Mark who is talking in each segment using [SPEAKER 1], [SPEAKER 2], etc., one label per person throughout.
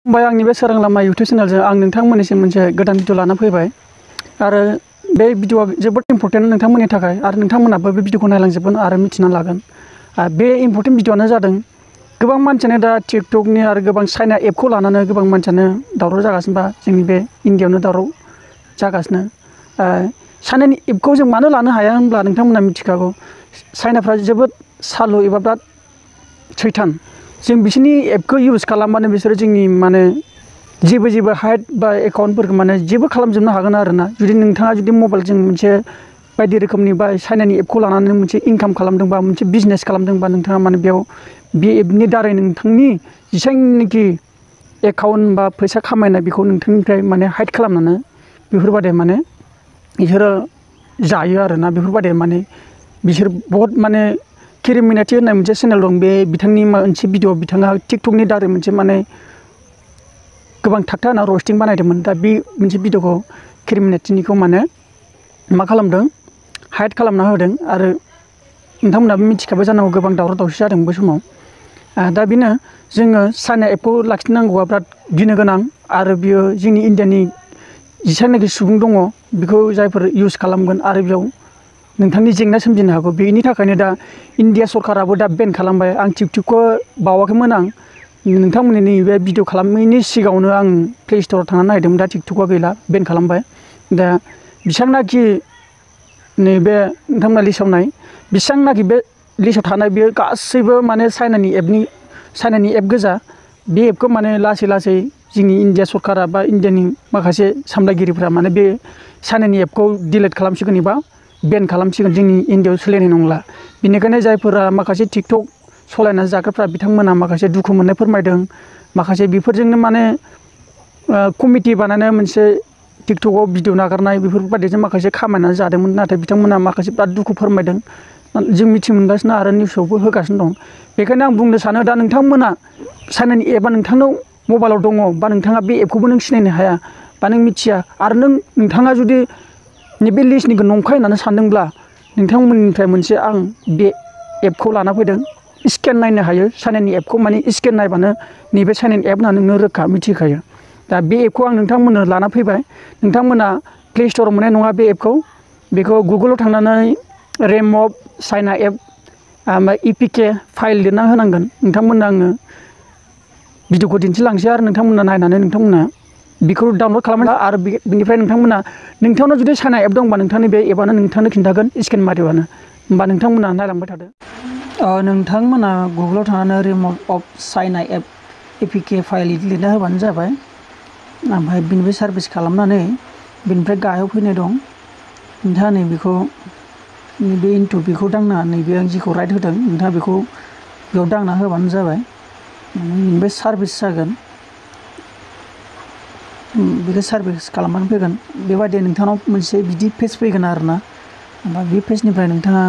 [SPEAKER 1] आंनि बे सोरां लामा इउटुब चेनेलजों आं नोंथांमोननिसिम मोनसे गोदान भिडिअ लाना फैबाय आरो बे भिडिअआ जोबोद इम्पर्टेन्ट नोंथांमोननि थाखाय आरो नोंथांमोनाबो बे भिडिअखौ नायलांजोबगोन आरो मिथिना लागोन। बे इम्पर्टेन्ट भिडिअआनो जादों गोबां मानसियानो दा टिकटकनि आरो गोबां चाइना एपखौ लानानै गोबां मानसियानो दावराव जागासिनो बा जोंनि बे इन्डियायावनो दावराव जागासिनो। चाइनानि एपखौ जों मानो लानो हाया होनब्ला नोंथांमोना मिथिखागौ चाइनाफ्रा जोबोद सालु एबा बिराद सैथान। जों बिसोरनि एपखौ इउज खालामबानो बिसोरो जोंनि माने जेबो हाइड बा एकाउन्टफोरखौ माने जेबो खालामजोबनो हागोन आरोना। जुदि नोंथाङा जुदि मबाइलजों मोनसे बायदि रोखोमनि बा चाइनानि एपखौ लानानै मोनसे इनकाम खालामदोंबा मोनसे बिजनेस खालामदोंबा नोंथाङा माने बेयाव बे एपनि दारै नोंथांनि जेसेबांनाखि एकाउन्ट बा फैसा खामायनाय बेखौ नोंथांनिफ्राय माने हाइड खालामनानै बेफोरबायदि माने बिसोरो जायो आरोना। बेफोरबायदि माने बिसोर बहुत माने केरिमिनाटि होननाय मोनसे चेनेल दं। बे बिथांनि मोनसे भिडिअ बिथाङा टिकटकनि दारै मोनसे माने गोबां थाखथा होना रस्टिं बानायदोंमोन। दा बे मोनसे भिडिअखौ केरिमिनाटिनिखौ माने मा खालामदों हाइड खालामना होदों आरो नोंथांमोनाबो मिथिखाबाय जानांगौ गोबां दावराव दावसि जादों बै समाव। दा बेनो जोङो चाइना एपखौ लाखिनांगौआ बिराद गिनो गोनां आरो बियो जोंनि इन्डियानि जेसेबांनाखि सुबुं दङ बेखौ जायफोर इउज खालामगोन आरो बेयाव नोंथांनि जेंना सोमजिनो हागौ। बेनि थाखायनो दा इन्डिया सरकाराबो दा बेन खालामबाय। आं टिकटकखौ बावाखैमोन आं नोंथांमोननि बे भिडिअ खालामैनि सिगाङावनो आं प्ले स्ट'राव थांनानै नायदोंमोन। दा टिकटकआ गैला बेन खालामबाय। दा बेसेबांनाखि नैबे नोंथांमोना लिस्टआव नाय बेसेबांनाखि बे लिस्टआव थानाय बेयो गासैबो माने चाइनानि एप गोजा। बे एपखौ माने लासै लासै जोंनि इन्डिया सरकारा बा इन्डियानि माखासे सामलायगिरिफ्रा माने बे चाइनानि एपखौ डिलिट खालामसिगोन एबा बेन खालामसिगोन। जोंनि इन्डियायाव सोलिनाय नंला। बेनिखायनो जायफोरा माखासे टिकटक सालायनानै जाग्राफ्रा बिथांमोना माखासे दुखु मोननाय फोरमायदों। माखासे बेफोरजोंनो माने कमिटि बानायनाय मोनसे टिकटकआव भिडिअ नागारनाय बेफोरबायदिजों माखासे खामायनानै जादोंमोन। नाथाय बिथांमोना माखासे बिराद दुखु फोरमायदों। जों मिथि मोनगासिनो आरो निउसआवबो होगासिनो दं। बेखायनो आं बुंनो सानो दा नोंथांमोना चाइनानि एपआ नोंथांनाव मबाइलाव दङ बा नोंथाङा बे एपखौबो नों सिनायनो हाया बा नों मिथिया आरो नोंथाङा जुदि नैबे लिस्टनिखौ नंखाय होननानै सानदोंब्ला नोंथांमोननिफ्राय मोनसे आं बे एपखौ लाना फैदों। स्केन नायनो हायो चाइनानि एपखौ माने स्केन नायबानो नैबे चाइनानि एप होननानै नोंनो रोखा मिथिखायो। दा बे एपखौ आं नोंथांमोननो लाना फैबाय। नोंथांमोना प्ले स्ट'राव मोननाय नङा बे एपखौ। बेखौ गुगोलाव थांनानै रेम अफ चाइना एप ओमफ्राय इपिके फाइल लिरना होनांगोन। नोंथांमोननो आङो भिडिअखौ दिन्थिलांसै आरो नोंथांमोना नायनानै नोंथांमोना बेखौ डाउनलड खालामनो आरो बेनिफ्राय नोंथांनाव जुदि चाइना एप दंबा नोंथांनि बे एपआनो नोंथांनो खिन्थागोन स्केन मारिबानो। होमबा नोंथांमोना नायलांबाय थादो। नोंथांमोना गुगोलाव थांनानै remote of China app APK file लिरना होबानो जाबाय। ओमफ्राय बिनिफ्राय सार्भिस खालामनानै बिनिफ्राय गाहायाव फैनाय दं। नोंथाङा नैबेखौ नैबे इन्टु बेखौ दांना नैबे आं जिखौ राइट होदों नोंथाङा बेखौ बेयाव दांना होबानो जाबाय। बेनिफ्राय सार्भिस जागोन। बेखौ सार्भिस खालामनानै फैगोन। बेबायदि नोंथांनाव मोनसे बिदि पेज फैगोन आरोना। ओमफ्राय बे पेजनिफ्राय नोंथाङा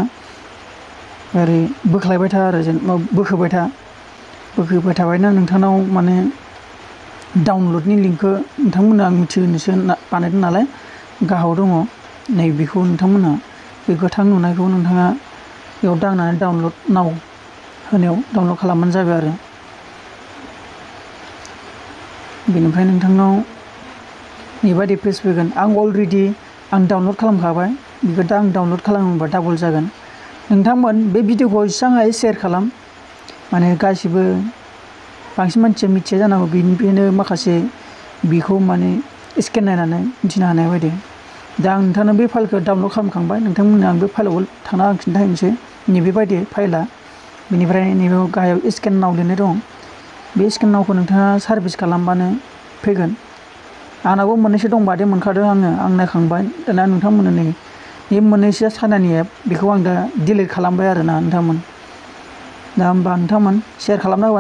[SPEAKER 1] ओरै बोख्लायबाय था आरो जेनेबा बोखोबाय थाबायना नोंथांनाव माने डाउनलडनि लिंकखौ नोंथांमोननो आं मिथिहोनोसो बानायदों नालाय गाहायाव दङ। नैबेखौ नोंथांमोना बे गोथां नुनायखौ नोंथाङा बेयाव दांनानै डाउनलड नाव होनायाव डाउनलड खालामबानो जाबाय आरो। बेनिफ्राय नोंथांनाव बेबायदि पेज फैगोन। आं अलरेडि डाउनलड खालामखाबाय। बेखौ दा आं डाउनलड खालामोबा डाबल जागोन। नोंथांमोन बे भिडिअखौ जेसेबां हायो सेयार खालाम। माने गासिबो बांसिन मानसिया मिथिया जानांगौ। बेनिफ्रायनो माखासे बेखौ माने स्केन नायनानै मिथिनो हानाय बायदि। दा आं नोंथांनो बे फाइलखौ डाउनलड खालामखांबाय। नोंथांमोननो आं बे फाइलाव थांना आं खिन्थाहैनोसै नैबेबायदि फाइला। बेनिफ्राय नैबेयाव गाहायाव स्केन नाव लिरनाय दं। बे स्केन नावखौ नोंथाङा सार्भिस खालामबानो फैगोन। आंनावबो मोननैसो दंबादि मोनखादों आं नायखांबाय। दाना नोंथांमोननो नै बे मोननैसोआ चाइनानि एप बेखौ आं दा डिलिट खालामबाय आरोना नोंथांमोन। दा होमबा नोंथांमोन सेयार खालामना होबानो